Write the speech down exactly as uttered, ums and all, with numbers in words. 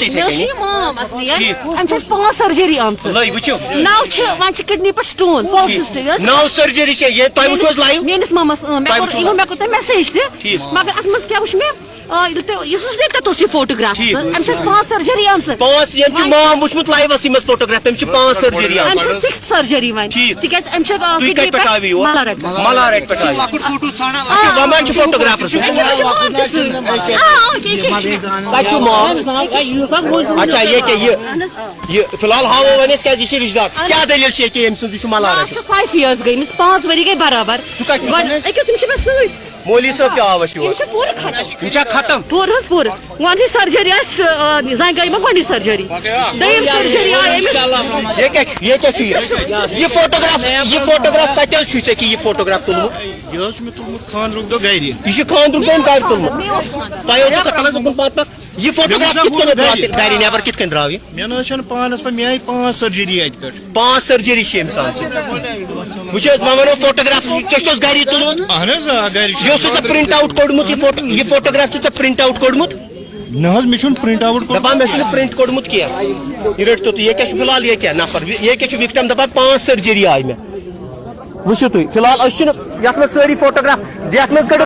مےٚ اوس یہِ مام اصلی، ٹھیٖک۔ أمِس چھِ اَسہِ پانٛژھ سرجری آمژٕ۔ لٲگۍ وٕچھِو۔ نَو چھِ، وۄنۍ چھِ کِڈنی پٮ۪ٹھ سٹون، پالسیسٹِک حظ۔ نَو سرجری چھِ، یہِ تۄہہِ وٕچھوٕ حظ لایِو؟ میٲنِس مامَس، اۭں، مےٚ تۄہہِ کوٚر، وٕچھوٕ یِمو، لایِو؟ مےٚ کوٚر تۄہہِ میسیج تہِ، ٹھیٖک۔ مگر اَتھ منٛز کیٛاہ وٕچھ مےٚ؟ آ، ییٚلہِ تۄہہِ، یُس حظ مےٚ تَتھ اوس یہِ فوٹوگراف، ٹھیٖک۔ أمِس چھِ اَسہِ پانٛژھ سرجری آمژٕ۔ پانٛژھ، یِم چھِ وۄنۍ مام وٕچھمُت لایِوَس، یِم اَسہِ فوٹوگراف، تٔمِس چھِ پانٛژھ سرجری أمِس چھِ آمژٕ۔ سِکِس سرجری وۄنۍ۔ ٹھیٖک۔ تِکیٛازِ أمِس چھِ، آ، تُہۍ کِڈنی کَتہِ پٮ۪ٹھ پٮ۪ٹھ آوٕ یور؟ مَلارَٹ پٮ۪ٹھ۔ مَلارَٹ پٮ۪ٹھ آوٕ۔ لۄکُٹ فوٹو ژھانڈان، آ، لۄکُٹ۔ وۄنۍ ما چھُ فوٹوگرافرَس سۭتۍ؟ آ، آ، کیٚنٛہہ، کیٚنٛہہ چھُنہٕ۔ تَتہِ چھُ مام۔ اچھا، یہِ کیٛاہ یہِ؟ اہن حظ، آ۔ یہِ فی الحال ہاوو وۄنۍ أسۍ، کیٛازِ یہِ چھِ رِشتہٕ دار۔ اہن حظ۔ کیٛاہ دٔلیٖل چھِ یہِ کہِ أمۍ سُنٛد یہِ چھُ مَلارَٹ؟ لاسٹ فایِو ییٲرٕس گٔے أمِس، پانٛژھ ؤری گٔے برابر۔ سُہ کَتہِ چھُ؟ گۄڈٕ، أکیٛاہ تِم چھِ مےٚ سۭتۍ۔ مولوی صٲب تہِ آو اَسہِ یور۔ یِم چھِ پوٗرٕ ختم۔ یِم چھا ختم؟ پوٗرٕ حظ پوٗرٕ۔ گۄڈٕنِچ سرجری آسہِ، آ، زنٛگہِ آیہِ مےٚ گۄڈٕنِچ سرجری۔ دوٚیِم سرجری آیہِ أمِس۔ یہِ کیٛاہ چھُ؟ یہِ کیٛاہ چھُ یہِ؟ یہِ فوٹوگراف، یہِ فوٹوگراف کَتہِ حظ چھُے ژےٚ کہِ یہِ فوٹوگراف تُلمُت؟ یہِ حظ چھُ مےٚ تُلمُت خانٛدرُک دۄہ گرِ۔ یہِ چھُ خانٛدرُک دۄہ گرِ تُلمُت۔ مےٚ اوس خانٛدر۔ تۄہہِ اوسوٕ کَتھ حظ گوٚمُت پَتہٕ پَتہٕ؟ یہِ فوٹوگراف مےٚ کِتھ کٔنۍ درٛاو گرِ۔ گرِ نٮ۪بر کِتھ کٔنۍ درٛاو یہِ؟ مےٚ نہ حظ چھَنہٕ پانَس پَے، مےٚ آیہِ پانٛژھ سرجری اَتہِ پٮ۪ٹھ۔ پانٛژھ سرجری چھِ أمِس آمژٕ۔ وٕچھ حظ، وۄنۍ وَنو فوٹوگراف، ژےٚ چھُس گَری تُلمُت؟ اَہَن حظ، آ، گَرِ چھُ۔ یہِ اوسُے ژےٚ پرنٹ آوُٹ کوٚڑمُت، یہِ فوٹو، یہِ فوٹوگراف چھُ ژےٚ پرنٹ آوُٹ کوٚڑمُت؟ نہ حظ، مےٚ چھُنہٕ پرنٹ آوُٹ کوٚڑمُت۔ دَپان مےٚ چھُنہٕ پرنٹ کوٚڑمُت کینٛہہ۔ یہِ رٔٹۍ تو تُہۍ، یہِ کیٛاہ چھُ فِلحال، یہِ کیٛاہ نفر، یہِ کیٛاہ چھُ وِکٹم دَپان پانٛژھ سرجری آیہِ مےٚ۔ وٕچھِو تُہۍ، فِلحال أسۍ چھِنہٕ یَتھ منٛز سٲری فوٹوگراف، یَتھ منٛز کٔڑِو